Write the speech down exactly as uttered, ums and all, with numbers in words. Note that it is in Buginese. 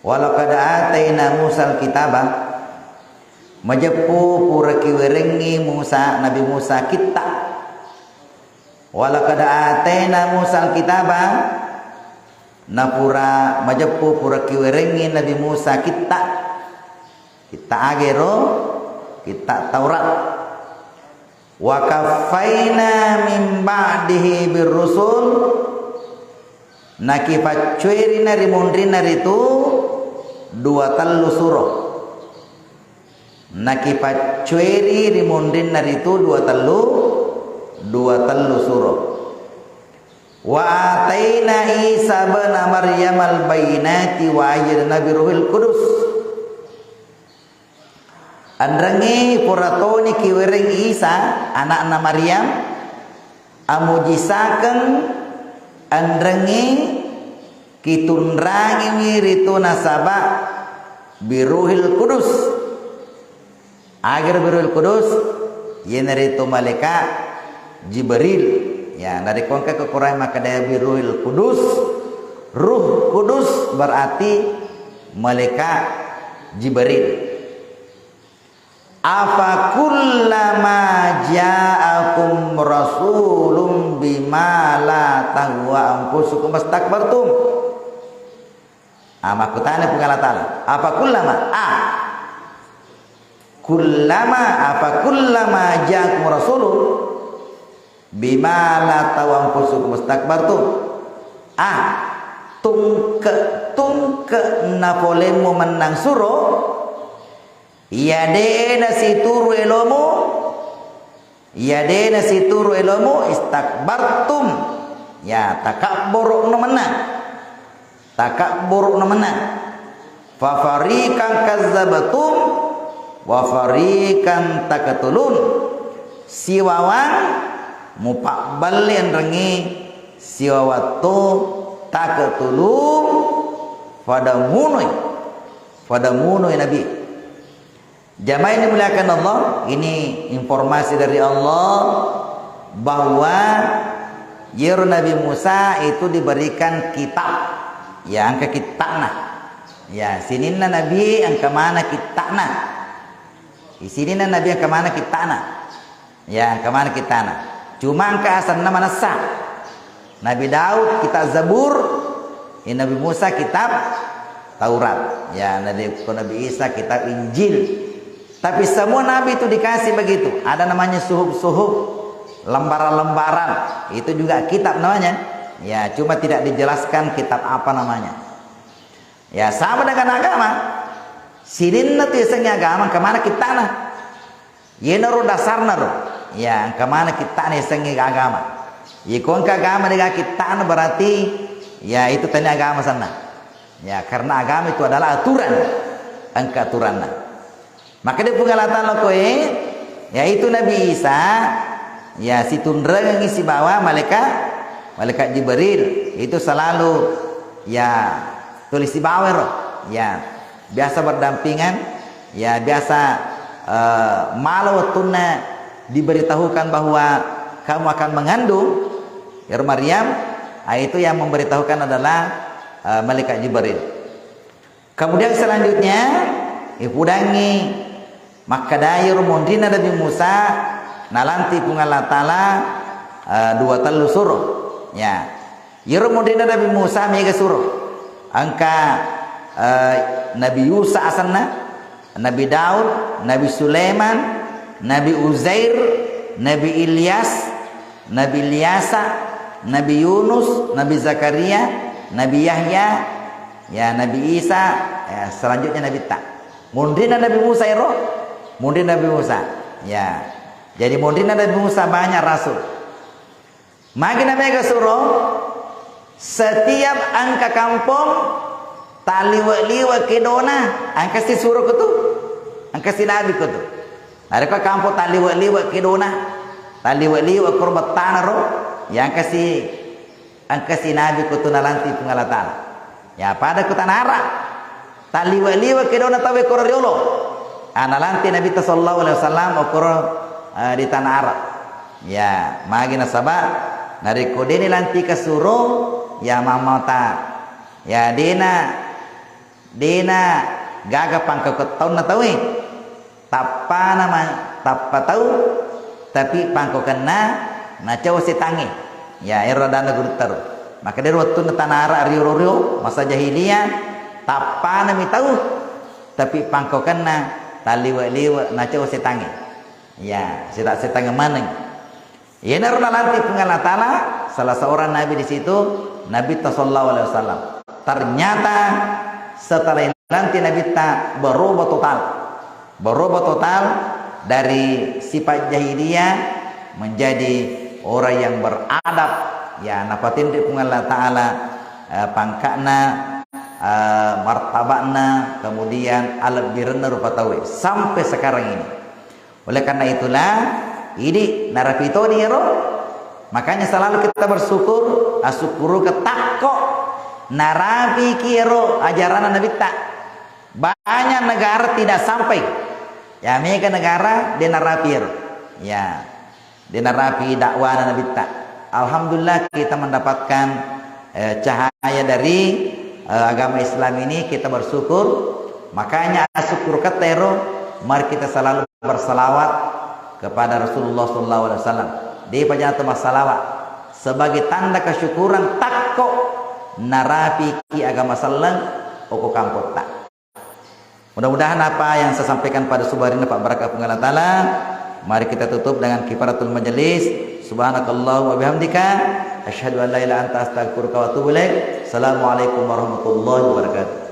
Walaqad ataina Musal kitaba, majeppu pura kiwerengngi Musa, Nabi Musa kitta. Walaqad ataina Musal kitaba, napura majeppu pura kiwerengngi Nabi Musa kitta. Kitta aga ero? Kitta Taurat. Wa qaffaina min ba'dihi birrusul, nakipaccuerina ri munrinna ritu dua tellu suro. Nakipaccueri ri munrinna ritu dua tellu, dua tellu suro. Wa ataina Isa ibna Maryam al-bayyinati wa ayyadnahu bi ruhil qudus. Enrengngi pura toni kiwereng Isa, ana'na Maryam, amujisakeng, enrengngi kitunrangiwi ritu nasaba biruhil kudus. Aga ero biruhil kudus? Iyanaritu malaika Jibril. Ya, narekko engka ko Quran makkeda biruhil kudus, ruh kudus berarti malaika Jibril. Afa kullama ja'akum rasulun bima la tahwa anfusukum wastakbartum. Ah, makkutana Puang Allah Ta'ala, afa kullama, ah, kullama, afa kullama ja'akum rasulun bima la tahwa anfusukum wastakbartum. Ah, tungke-tungke napolemmu mennang suro, iya de' nasituru elomu, iya de' nasituru elomu, istakbartum. Ya, takabburu'no mennang. Takabburu'no mennang. Fa fariqan kazzabtum wa fariqan taqtulun. Siwawang mupabballe enrengngi, siwawattu taqtulun, pada munoi, pada munoi Nabi. Jamaah yang dimuliakan Allah, ini informasi dari Allah bahwa yero Nabi Musa itu diberikan kitab. Ya, engka kitta'na. Ya, sininna Nabi engka mana kitta'na. Sininna Nabi engka mana kitta'na. Ya, engka mana kitta'na. Cuma engka asenna manessa. Nabi Daud kitab Zabur, ya, Nabi Musa kitab Taurat. Ya, Nabi, ko Nabi Isa kitab Injil. Tapi semua nabi itu dikasih begitu. Ada namanya suhuf-suhuf, lembaran-lembaran. Itu juga kitab namanya. Ya, cuma tidak dijelaskan kitab apa namanya. Ya, sama dengan agama. Sininna tu yasengnge agama, engka mana kitta'na. Yenaro dasarna ro. Ya, engka mana kitta'na yasengnge agama. Ye ko engka agama de' gaga kitta'na berarti, ya, itu tania agama asenna. Ya, karena agama itu adalah aturan. Engka aturanna. Makkeda Puang Allah Ta'ala koe, yaitu Nabi Isa, ya, situnrengengngi sibawa malaika, malaikat Jibril. Itu selalu, ya, tuli sibawa ro. Ya, biasa berdampingan, ya, biasa, eh, malam waktunna diberitahukan bahwa kamu akan mengandung, ya, Maryam, ah, itu yang memberitahukan adalah, eh, malaikat Jibril. Kemudian selanjutnya, ipudangngi makkeda iyaro monrinna Nabi Musa nalanti Puang Allah Ta'ala, eh, dua tellu suro. Ya. Iyaro monrinna Nabi Musa mega suro. Engka, eh, Nabi Yusa asenna, Nabi Daud, Nabi Sulaiman, Nabi Uzair, Nabi Ilyas, Nabi Ilyasa, Nabi Yunus, Nabi Zakaria, Nabi Yahya, ya, Nabi Isa, ya, selanjutnya Nabi ta. Munrinna Nabi Musa ero, munrinna Nabi Musa. Ya. Jadi munrinna Nabi Musa banyak rasul. Magi na mega suro, setiap engka kampong talliwe-liwe kedona, engka si suro kutu, engka si nabi kutu. Narekko kampong talliwe-liwe kedona, talliwe-liwe koro bettana ro, ya engka si, engka si nabi kutu nalanti Puang Allah Ta'ala. Ya, pada ku tana Arab. Talliwe-liwe kedona tauwe koro riolo. Ah, nalanti Nabitta sallallahu alaihi wasallam okoro, eh, di tanah Arab. Ya, magi nasaba narekko deni lantika suro, ya mamata. Ya dena Dena gaga pangkaukeng taunna tauwe. Tappana ma-, tappa tau, tapi pangkaukenna nacawa setangnge. Ya, ero adanna gurutta ro. Maka dero wettunna tanara riolo-riolo, masa jahiliyah, tappana mi tau, tapi pangkaukenna taliwe-liwe nacawa setangnge. Ya, seta-, setangnge maneng. Iyanaro nalantik Puang Allah Ta'ala, salah seorang nabi di situ, Nabitta sallallahu alaihi wasallam. Ternyata setelah dilantik Nabitta berubah total. Berubah total dari sifat jahiliyah menjadi orang yang beradab. Ya, napatinri Puang Allah Ta'ala, eh, pangka'na, eh, martaba'na, kemudian alebbirenna rupa tauwe sampai sekarang ini. Oleh karena itulah, idi narapi toni ero. Makanya selalu kita bersyukur, asyukuru ke takko narapiki ero ajaranna Nabitta. Banyak negara tidak sampai. Ya, mega negara de narapi ero. Ya, de narapi dakwana Nabitta. Alhamdulillah, kita mendapatkan eh, cahaya dari, eh, agama Islam ini, kita bersyukur. Makanya syukur ketero, mari kita selalu bersalawat kepada Rasulullah sallallahu alaihi wasallam. Depa jana to massalawat sebagai tanda kesyukuran takko narapiki agama selleng oko kampotta. Mudah-mudahan apa yang saya sampaikan pada subuh hari ini dapat berkah Puang Allah Ta'ala. Mari kita tutup dengan kifaratul majelis. Subhanakallahu wa bihamdika, asyhadu an la ilaha anta astaghfiruka wa atubu ilaik. Assalamualaikum warahmatullahi wabarakatuh.